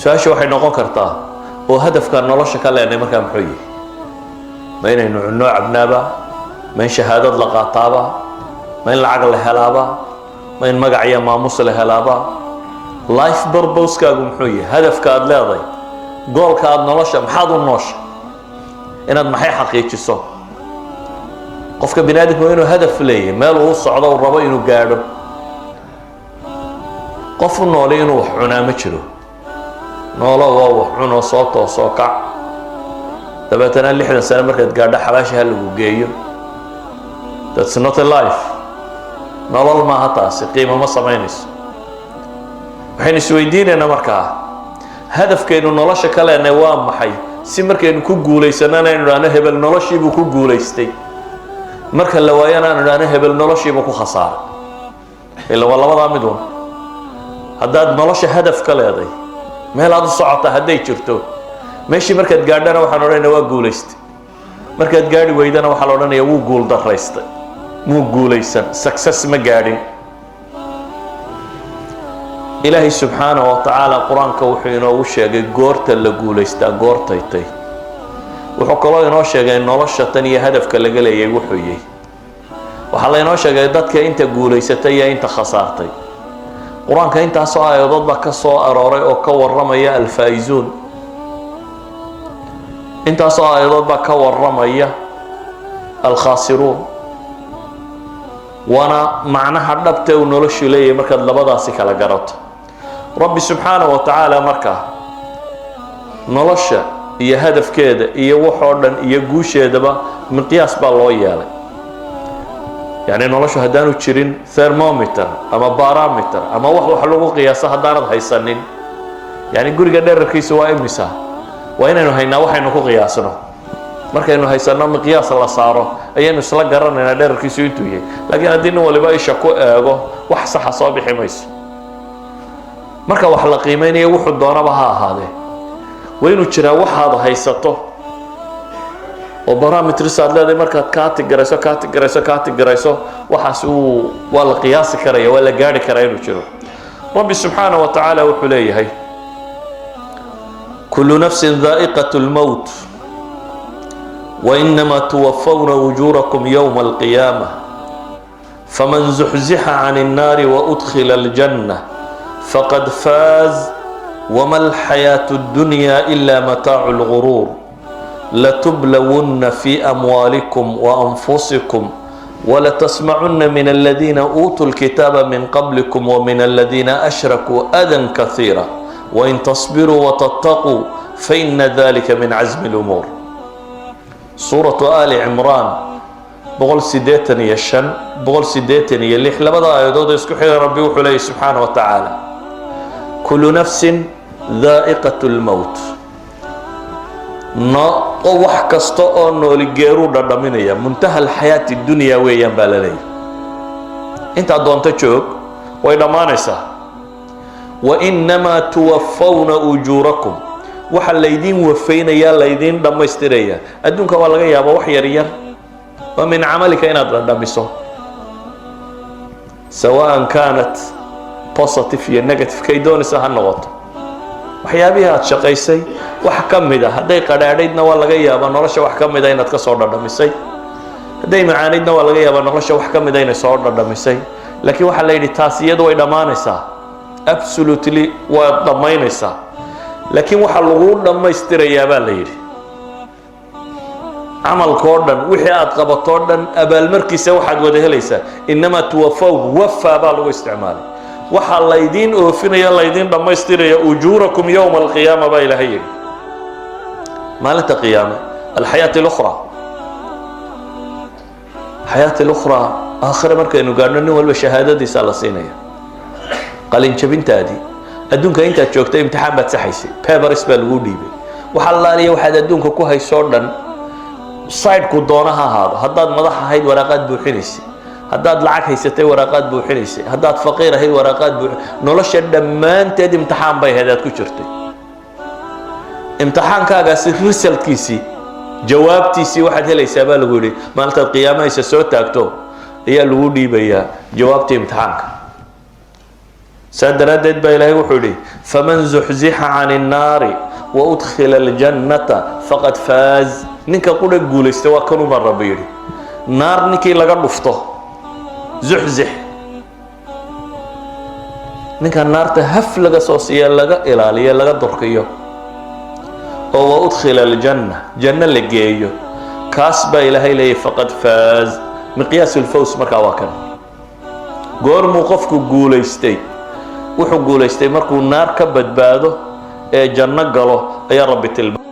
Su-aasha waxay noqon kartaa, oo hadafka nolosha ka leenay markaa muxuu yihi? Ma inaynu cunno cabnaaba? Ma in shahaadad la qaataaba? Ma in lacag la helaaba? Ma in magac iyo maamus la helaaba? Life purpose-kaagu muxuu yahay? Hadafka aada leedahay, goal-ka aada nolosha, maxaad u noosha, inaad maxay xaqiijiso? Qofka bini aadamku waa inuu hadaf leeyahay, meel uu socdo, uu rabo inuu gaadho. Qof u nooli inuu wax cunaa ma jiro. Noolo waa wax cunoo, soo toosoo kac, dabeetana 60 sano markaad gaadho xabaasha ha lagu geeyo. That's not a life. Nolol maaha taasi, qiimo ma samaynayso. Waxaynu isweydiinaynaa markaa, hadafkaynu nolosha ka leenahay waa maxay? Si markaynu ku guulaysanana aynu idhahno, "Hebel noloshiibuu ku guulaystay." Marka la waayana aanu idhahno, "Hebel noloshiibuu ku khasaaray." Ila waa labadaa mid un. Haddaad nolosha hadaf ka leeday, meel aad u socota hadday jirto, meeshii markaad gaadhana waxaan odhanaya, "Waa guulaystay." Markaad gaadhi weydana waxaa la odhanaya, "Wuu guul daraystay, muu guulaysan, success ma gaadhin." Ilaahay subxaanahu wa tacaala qur-aanka wuxuu inoogu sheegay goorta la guulaystaa goortaytay. Wuxuu kaloo inoo sheegay nolosha tan iyo hadafka laga leeyay wuxuu yahay. Waxaa laynoo sheegay dadka inta guulaysatay iyo inta khasaartay. Qur-aanka intaasoo aayadood baa ka soo arooray oo ka warramaya alfaa'izuun. Intaasoo aayadood baa ka warramaya alkhaasiruun. Waana macnaha dhabta uu noloshu leeyahay markaad labadaasi kala garato. Rabbi subxaanahu wa tacaala markaa nolosha iyo hadafkeeda iyo waxoo dhan iyo guusheedaba miqyaas baa loo yeelay. Yacni noloshu haddaanu jirin thermometer ama barometer ama wax lagu qiyaaso haddaanad haysanin, yani guriga dherarkiisa waa imisa? Waa inaynu haynaa waxaynu ku qiyaasno. Markaynu haysanno miqyaas la saaro, ayaynu isla garanaynaa dherarkiisu intuu yahay. Laakiin haddii nin waliba isha ku eego, wax saxa soo bixi mayso. Marka wax la qiimaynayo, wuxuu doonaba ha ahaadee, waa inuu jiraa waxaad haysato oo barometers aad leedahay. Markaad kaati garayso, kaati garayso, kaati garayso, waxaas uu waa la qiyaasi karaya, waa la gaari karaa inuu jiro. Rabbi subxaanaه wa tacaala wuxuu leeyahay: كل نفس ذائقة الموت وإنما توفون أجوركم يوم القيامة فمن زحزح عن النار وأدخل الجنة فقد فاز وما الحياة الدنيا إلا متاع الغرور. لتبلون في أموالكم وأنفسكم ولتسمعن من الذين أوتوا الكتاب من قبلكم ومن الذين أشركوا أذى كثيرا وإن تصبروا وتتقوا فإن ذلك من عزم الأمور. Suuratu Ali Cimraan, 185, 186, labada aayadood isku xiga, Rabbi wuxuu leeyay subxaana wa tacaala: كل نفس ذائقة الموت. No, wax kasta oo nooli geeruu dhadhaminaya. منتهى الحياة الدنيا weeyaan baa la leeyahy. Intaad doonto joog, way dhammaanaysaa. وإنما توفون أجوركم. Waxa laydiin wafaynayaa, laydiin dhammaystiraya. Adduunka waa laga yaabaa wax yar yar oo من عملك inaad dhadhamiso, سواء كانت positive iyo negative kay doonaysa ha noqoto. Waxyaabihii aad shaqaysay wax ka mid a, hadday qadhaadhaydna waa laga yaabaa nolosha wax ka mida inaad ka soo dhadhamisay. Hadday macaanaydna waa laga yaabaa nolosha wax ka mida inay soo dhadhamisay. Laakiin waxaa la yidhi, taas iyadu way dhammaanaysaa, absolutely waad dhammaynaysaa. Laakiin waxaa laguu dhammaystirayaa baa la yidhi camalkoo dhan, wixii aad qabatoo dhan abaalmarkiisa waxaad wada helaysaa. إنما توفون, وفى baa lagu isticmaalay. Waxaa laydiin oofinaya, laydiin dhammaystiraya أجوركم يوم القيامة baa Ilaahay yidhi, maalinta qiyaame. الحياة الأخرى, حياة الأخرى, aakhire markaynu gaadhno, nin walba shahaadadiisaa la siinaya, qalinjabintaadii. Adduunka intaad joogtay imtixaan baad saxaysay, papers baa lagu dhiibay. Wax allaaliya waxaad adduunka ku haysoo dhan, sideku doona ha ahaado, haddaad madax ahayd waraaqaad buuxinaysay, haddaad lacag haysatay waraaqaad buuxinaysay, haddaad faqiir ahayd waraaqaad buuxi. Nolosha dhammaanteed imtixaan bay ahayd aad ku jirtay. Imtixaankaagaasi result-kiisii, jawaabtiisii waxaad helaysaa baa lagu yidhi maalintaad qiyaamahaysa soo taagto ayaa lagu dhiibayaa jawaabtii imtixaanka. Saa daraaddeed baa Ilaahay wuxuu yidhi: فمن زحزح عن النار وأدخل الجنة فقد فاز. Ninka qudha guulaystay waa kanuma, Rabbi yidhi. Naar ninkii laga dhufto, زحزح, ninka naarta haf laga soo siiya, laga ilaaliyo, laga durkiyo, oo وأدخل الجنة, janno la geeyo, kaas baa Ilaahay leeyahy فقد فاز. مقياس الفوز markaa waa kan. Goormuu qofku guulaystay? Wuxuu guulaystay markuu naar ka badbaado ee janno galo, ayaa Rabbi tilmaamay.